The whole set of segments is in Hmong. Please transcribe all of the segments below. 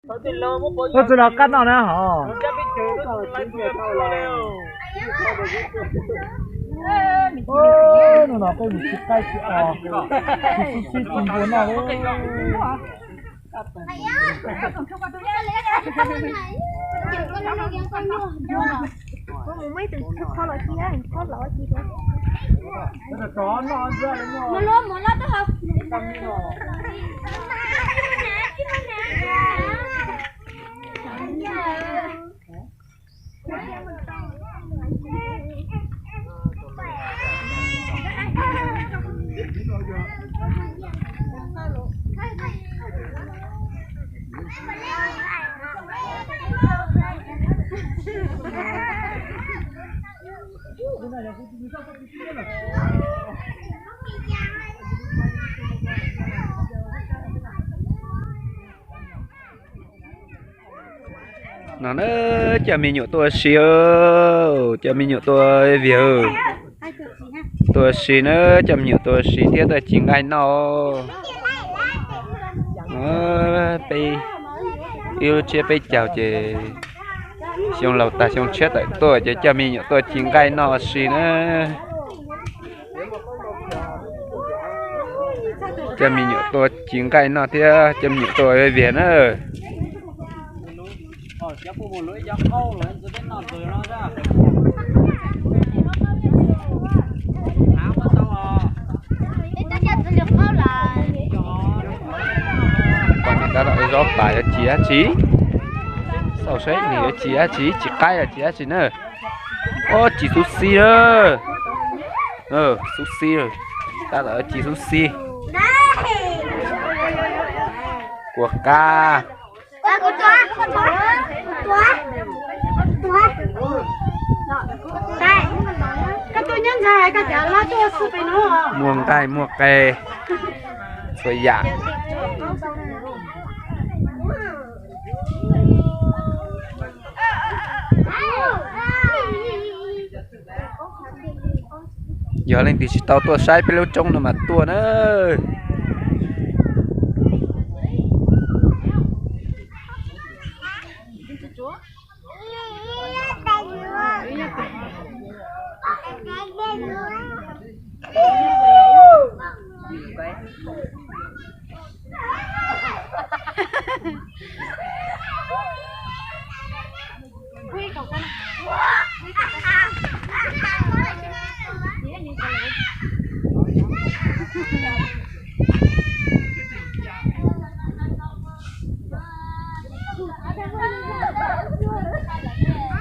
Koj tsis los qab noj na hos. Noj no peb mus tsis qaib tsis os, tsis xub xib tsis npua noj li. No na, coj me nyuam tuaj ua si, coj me nyuam tuaj viag, tuaj ua si na, coj me nyuam tuaj ua si thiab tuaj ci nqaij noj. Peb ib lub tsiab peb caug ces xyoo laus tag xyoo tshiab tawm tuaj ces coj me nyuam tuaj ci nqaij noj ua si na. Coj me nyuam tuaj ci nqaij noj thiab coj me nyuam tuaj viag na. Pom niam tab tom zaub pas yuav ci dab tsi. Xauj saib nws yuav ci dab tsi, ci qaib los ci dab tsi na. Ob, ci xub xib lawm. Xub xib, tab tom ci xub xib. Kua qab. Muaj nqaij muaj qe, txhua yam. Yog leej twg tsis tau tuaj saib peb lub roob no mas tuaj na.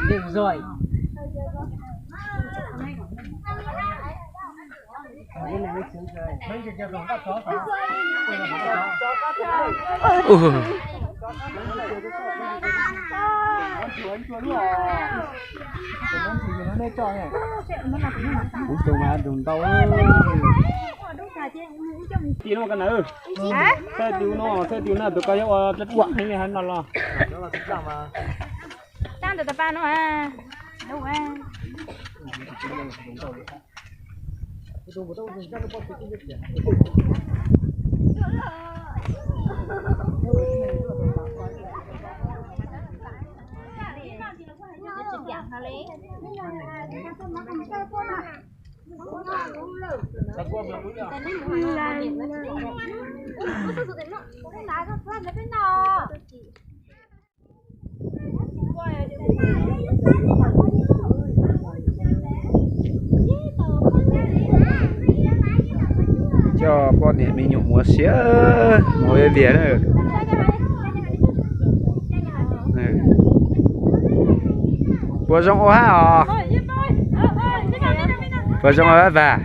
Được rồi. Kuv tus mas tus ntau. Tis no ka na, thawj tis no, thawj tis no tus koj yuav ua dab uam heev li hais no los. Tab ntawm tas pa no. Coj poj niam me nyuam mus ua si, mus viag na. Puas zoo ua hab os? Puas zoo ua hab Vas?